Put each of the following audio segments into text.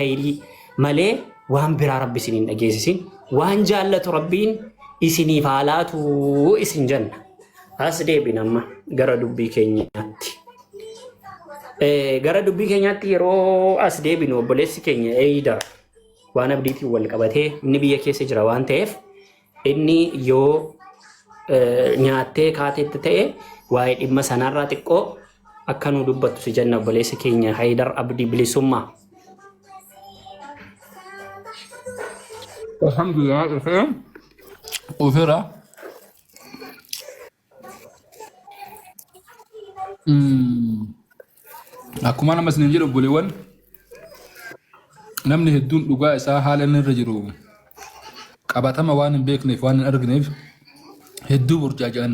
kayrii malee waan biraa rabbi isin hin dhageessisin. Waan jaallatu rabbiin isiniif haa laatu isin jenna. As deebina amma gara dubbii keenyaatti. Gara dubbii keenyaatti yeroo as deebinu obboleessi keenya Eeyidar waan abdiitiin wal qabatee inni biyya keessa jira waan ta'eef inni yoo nyaattee kaateetti ta'e waa'ee dhimma sanarraa xiqqoo akka nu dubbattu si jenna obboleessi keenya Haydar Abdii Bilisummaa. Alhamdulillah dhufee dhufeera. Akkuma nama isiniin jedhu obboleewwan namni hedduun dhugaa isaa haala inni irra jiru qabatama waan hin beekneef waan hin argineef hedduu burjaaja'an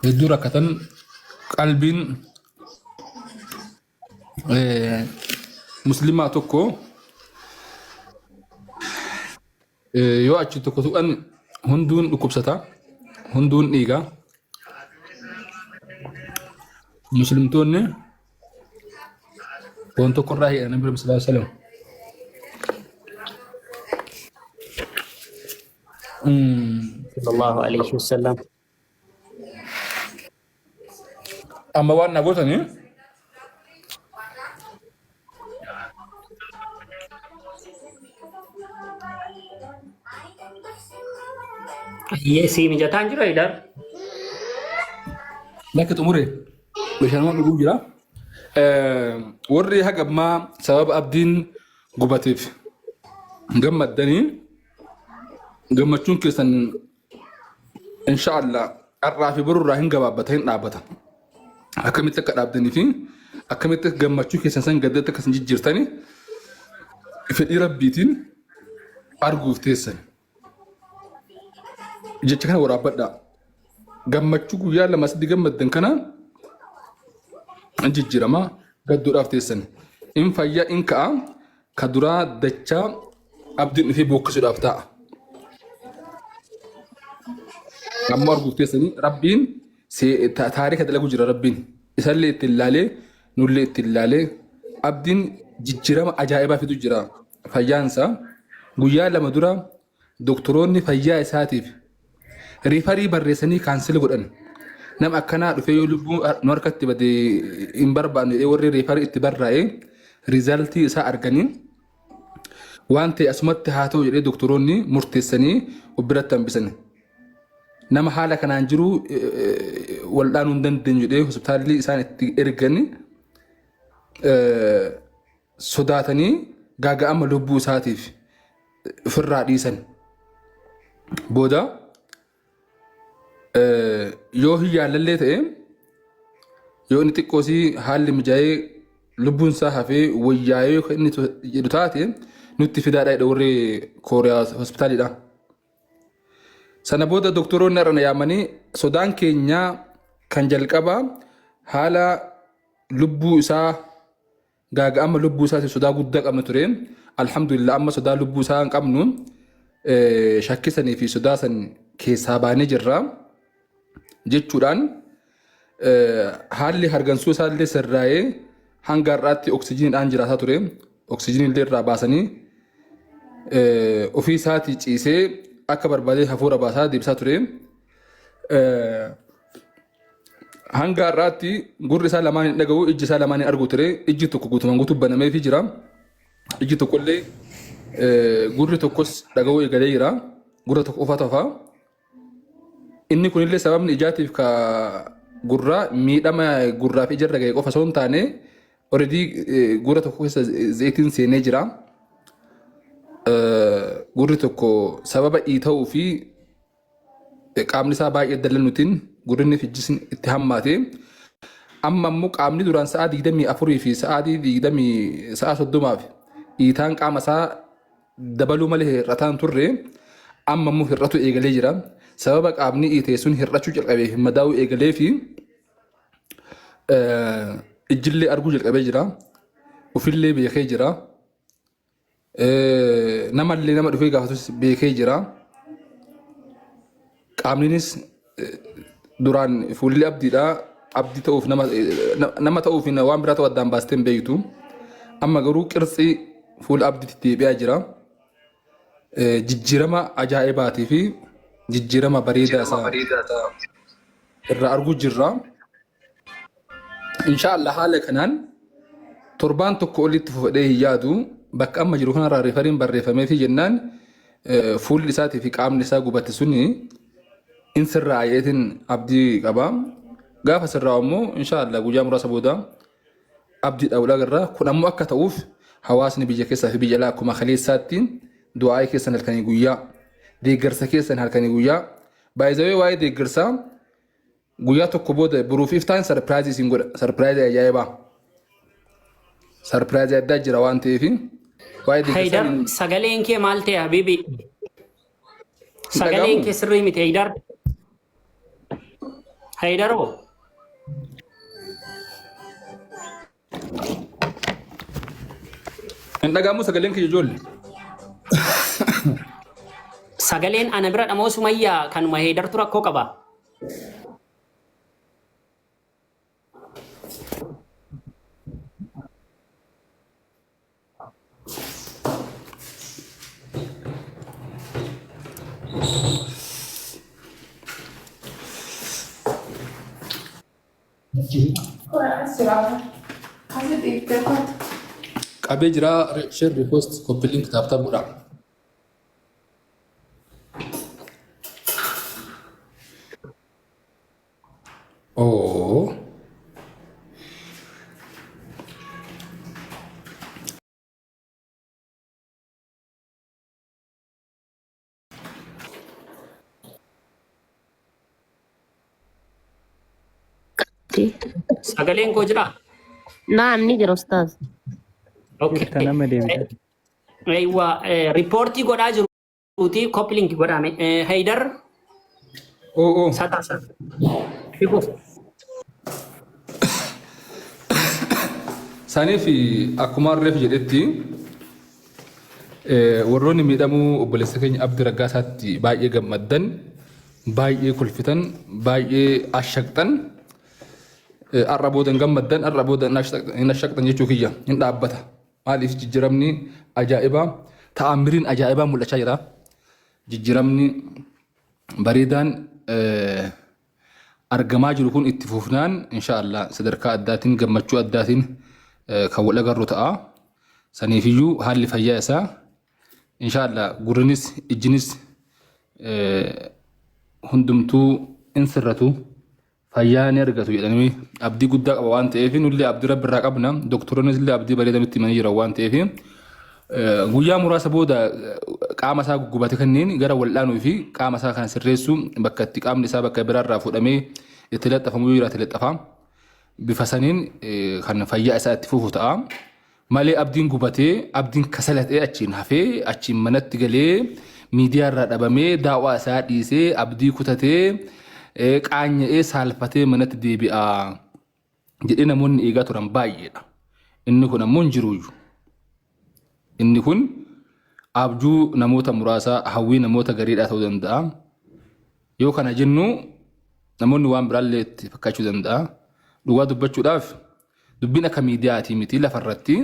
hedduu rakkatan qalbiin muslimaa tokko Yoo achi tokko tuqan hunduun dhukkubsata, hunduun dhiiga. Muslimtoonni foon tokko irraa hidhan Nabi sallallahu alaihi wasallam. Sallallahu alaihi wasallam. Amma waan na gootanii Ayyee sii mijataan jira Haydar. Lakki xumure bishaan dhuguu jira. Warri haga ammaa sababa abdiin gubateef gammaddanii gammachuun keessan Inshaallah har'aa fi borurraa hin gabaabbata hin dhaabbata. Akkamitti akka dhaabdanii fi akkamitti akka gammachuu keessan san gaddatti akka isin jijjiirtani fedhii rabbiitiin arguuf teessan. Jecha kana waraabbadhaa. Gammachuu guyyaa lama sadii gammaddan kana hin jijjiirama gadduudhaaf teessan. In fayya in ka'a ka duraa dachaa abdiin dhufee bookkisuudhaaf ta'a. Ammoo arguuf teessanii rabbiin taarika dalagu jira rabbiin. Isallee ittiin laalee nullee ittiin laalee abdiin jijjiirama ajaa'ibaa fidu jira fayyaansaa. Guyyaa 2 dura Doktoroonni fayyaa isaatiif riifarii barreessanii kaansel godhan. Nama akkanaa dhufee yoo lubbuu nu harkatti bade hin barbaannu jedhee warri riifarii itti barraa'e riizaltii isaa arganii waan ta'e asumatti haa ta'u jedhee doktoroonni murteessanii of biratti hambisan. Nama haala kanaan jiru waldhaanuu hin dandeenyu jedhee hospitaalli isaan itti ergan sodaatanii gaaga'ama lubbuu isaatiif ofirraa dhiisan. Booda yoo hin yaallallee ta'e yoo inni xiqqoosii haalli mijaa'ee lubbuun isaa hafee wayyaa'ee yoo inni jedhu taate nutti fidaadha jedhe warri Kooriyaa hospitaalidha. Sana booda doktoroonni har'a na yaamanii sodaan keenya kan jalqabaa haala lubbuu isaa gaaga'ama lubbuu isaatiif sodaa guddaa qabna ture. Alhamdulillah amma sodaa lubbuu isaa hin qabnu shakkisanii fi sodaa san keessaa baanee jirra jechuudhaan haalli hargansuu isaa illee sirraa'ee hanga har'aatti oksijiiniidhaan jiraataa ture. Oksijiinii illee irraa baasanii ofii isaatii ciisee akka barbaadee hafuura baasaa deebisaa ture. Hanga har'aatti gurri isaa lamaan hin dhaga'u, ijji isaa lamaan hin argu ture. Ijji tokko guutumaan guutuu banameefii jira. Ijji tokkollee gurri tokkos dhaga'uu eegalee jira. Gurra tokko qofaatu hafa. Inni kunillee sababni ijaatiif ka gurraa miidhama gurraa fi ijarra ga'e qofa osoo hin taane already gurra tokko keessa zayitiin seenee jira. Gurri tokko sababa iita'uu fi qaamni isaa baay'ee dallanuutiin gurrinni fi ijjisni itti hammaate. Amma immoo qaamni duraan sa'aa 24 fi sa'aatii 20 sa'a 30 fi dhiitaan qaama isaa dabaluu malee hir'ataa hin turre amma immoo hir'atu eegalee jira. Sababa qaamni dhiite sun hir'achuu jalqabee fi madaa'uu eegalee fi ijjillee arguu jalqabee jira. Ofillee beekee jira. Namallee nama dhufee gaafatus beekee jira. Qaamninis duraan fuulli abdiidha. Abdii ta'uuf nama nama ta'uuf waan biraa ta'uu addaan baastee hin beektu. Amma garuu qirtsii fuula abdiitti deebi'aa jira. Jijjiirama ajaa'ibaatii fi jijjiirama bareedaa isaa irraa arguu jirra. Inshaallah haala kanaan torbaan tokko olitti fufadhee hin yaadu bakka amma jiru kanarraa rifariin barreeffamee fi jennaan fuulli isaatii fi qaamni isaa gubate suni in sirraa jedheetiin abdii qaba. Gaafa sirraa immoo inshaallah guyyaa muraasa booda abdiidha wal agarra. Kun ammoo akka ta'uuf hawaasni biyya keessaa fi biyya alaa akkuma kaleessaatti du'aa'ii keessan halkanii guyyaa deeggarsa keessan halkanii guyyaa baay'ee waa'ee deeggarsaa guyyaa tokko booda boruuf iftaan sarpiraayizii isin godha. Sarpiraayizii ajaa'ibaa. Sarpiraayizii addaa jira waan ta'eef waa'ee deeggarsaa Haydar hin sagaleen kee maal ta'e habiibi? Sagaleen dhaga'amu. kee sirrii miti Haydar. Haydaroo. Hin dhaga'amu sagaleen kiyya ijoollee. Sagaleen ana bira dhamoo Sumayyaa kanuma Haydartu rakkoo qaba. Qabee jira share repost copy link tap tap godha. Oh. Sagaleen koo jiraa? Naam ni jira ustaaz. Okay. Jirta nama deebita. Eeywa riippoortii godhaa jiruuti copy link godhame. Haydar Oh oh. Sataasa. Fikuuf. Saniif akkuma reef jedhetti warroonni miidhamuu obboleessa keenya Abdi Raggaasaatti baay'ee gammaddan, baay'ee kolfitan, baay'ee ashaqxan, har'a booda hin gammaddan, har'a booda hin ashaqxan jechuu kiyya hin dhaabbata. Maaliif jijjiiramni ajaa'ibaa ta'amiriin ajaa'ibaa mul'achaa jira. Jijjiiramni bareedaan argamaa jiru kun itti fufnaan inshaallah sadarkaa addaatiin gammachuu addaatiin kan wal agarru ta'a. Saniifiyyuu haalli fayyaa isaa inshaallah gurrinis ijjinis hundumtuu in sirratu fayyaa ni argatu jedhanii abdii guddaa qaba waan ta'eef nullee abdii rabbi irraa qabna doktoroonnis illee abdii bareeda nutti himanii jiran waan ta'eef guyyaa muraasa booda qaama isaa guggubate kanneen gara wal'aanuu fi qaama isaa kana sirreessuu bakka itti qaamni isaa bakka biraarraa fuudhamee itti laxxafamu yoo jiraate laxxafa bifa saniin kan fayyaa isaa itti fufu ta'a. Malee abdiin gubatee abdiin kasalatee achiin hafee achiin manatti galee miidiyaa irraa dhabamee daawwaa isaa dhiisee abdii kutatee qaanya'ee saalfatee manatti deebi'a jedhee namoonni eegaa turan baay'eedha. Inni kun ammoo hin jiruuyyu. Inni kun abjuu namoota muraasaa hawwii namoota gariidhaa ta'uu danda'a. Yoo kana jennu namoonni waan biraallee itti fakkaachuu danda'a. Dhugaa dubbachuudhaaf dubbiin akka miidiyaatii miti lafarratti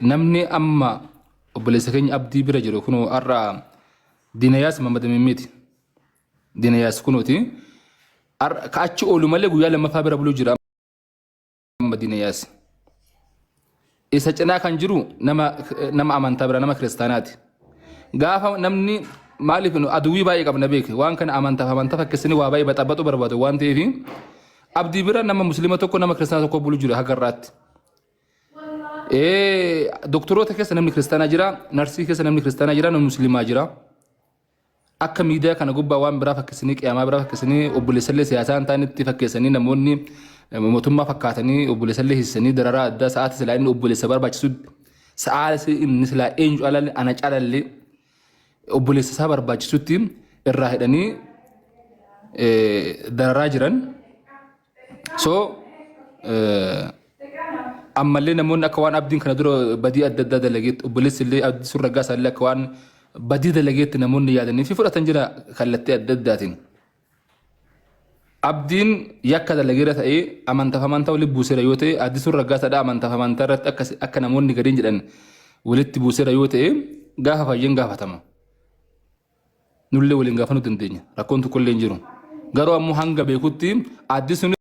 namni amma obboleessa keenya abdii bira jiru kunoo har'a Dinayaas Mamad Mimmiiti. Dinayaas kunooti. Ka achi oolu malee guyyaa lammaffaa bira buluu jira amma Dinayaas. Isa cinaa kan jiru nama amantaa bira nama kiristaanaati. Gaafa namni maaliif nu aduwwii baay'ee qabna beeke waan kana amantaaf amantaa fakkeessanii waa baay'ee baxabaxuu barbaadu waan ta'eef abdii bira nama musliima tokko nama kiristaana tokko bulu jira haga irraatti. Doktoroota keessa namni kiristaanaa jira, narsii keessa namni kiristaanaa jira, namni musliimaa jira. Akka miidiyaa kana gubbaa waan biraa fakkeessanii qiyaamaa biraa fakkeessanii obboleessallee siyaasaa hin taanetti fakkeessanii namoonni mootummaa fakkaatanii obboleessallee hiisisanii dararaa addaa sa'aatii silaa inni obboleessa barbaachisu sa'aatii inni silaa eenyu caalallee ana caalallee obboleessa isaa barbaachisutti irraa hidhanii dararaa jiran. So ammallee namoonni akka waan abdiin kana dura badii adda addaa dalageetti obboleessi illee abdii sun ragaa isaallee akka waan badii dalageetti namoonni yaadanii fi fudhatan jira kallattii adda addaatiin. Abdiin yakka dalageera ta'ee amantaaf amantaa walitti buuseera yoo ta'e Addisuun Raggaasaadha amantaaf amantaa irratti akka akka namoonni gariin jedhan walitti buuseera yoo ta'e gaafa fayyeen gaafatama. Nullee waliin gaafanuu dandeenya. Rakkoon tokkollee hin jiru. Garuu ammoo hanga beekutti Addisuun